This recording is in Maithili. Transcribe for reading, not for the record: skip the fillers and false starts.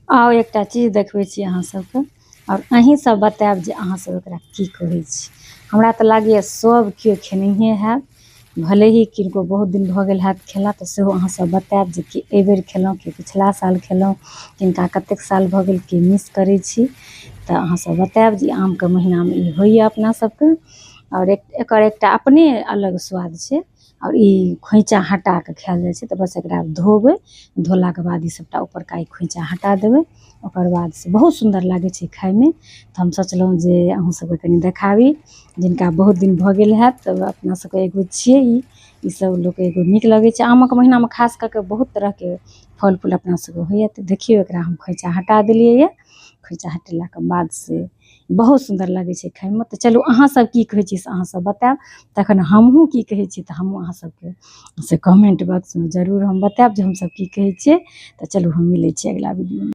आउ एकटा चीज देखबै छी अहाँ सबके आओर अहीं सब बतायब जे अहाँ सब एकरा की कहै छी। हमरा तऽ लागैए सब केओ खेनहिए हैब, भले ही किनको बहुत दिन भऽ गेल हैत खेला, तऽ सेहो अहाँ सब बतायब जे कि एहिबेर खेलहुँ कि पिछला साल खेलहुँ, किनका कतेक साल भऽ गेल, की मिस करै छी। तऽ अहाँ सब बतायब जे आमके महीनामे ई होइए अपना सबके। आओर एकर एकटा अपने अलग स्वाद छै। आओर ई खोइँचा हटा कऽ खायल जाइ छै। तऽ बस एकरा धोबै, धोलाके बाद ई सबटा ऊपरका ई खोइँचा हटा देबै, ओकर बाद से बहुत सुन्दर लागै छै खायमे। तऽ हम सोचलहुँ जे अहूँ सबके कनि देखाबी, जिनका बहुत दिन भऽ गेल हैत। तऽ अपना सबके एगो छियै ई, ई सब लोकके एगो नीक लगै छै। आमक महीनामे खास कऽ कऽ बहुत तरहके फल फूल अपना सबके होइए। तऽ देखियौ, एकरा हम खोइँचा हटा देलियै यऽ। खोइँचा हटेलाके बाद से बहुत सुन्दर लागै छै खायमे। तऽ चलू, अहाँ सब की कहै छी से अहाँ सब बतायब, तखन हमहूँ की कहै छी तऽ हमहूँ अहाँ सबके से कमेंट बॉक्समे जरूर हम बतायब जे हमसब की कहै छियै। तऽ चलू, हम मिलै छी अगिला वीडियोमे।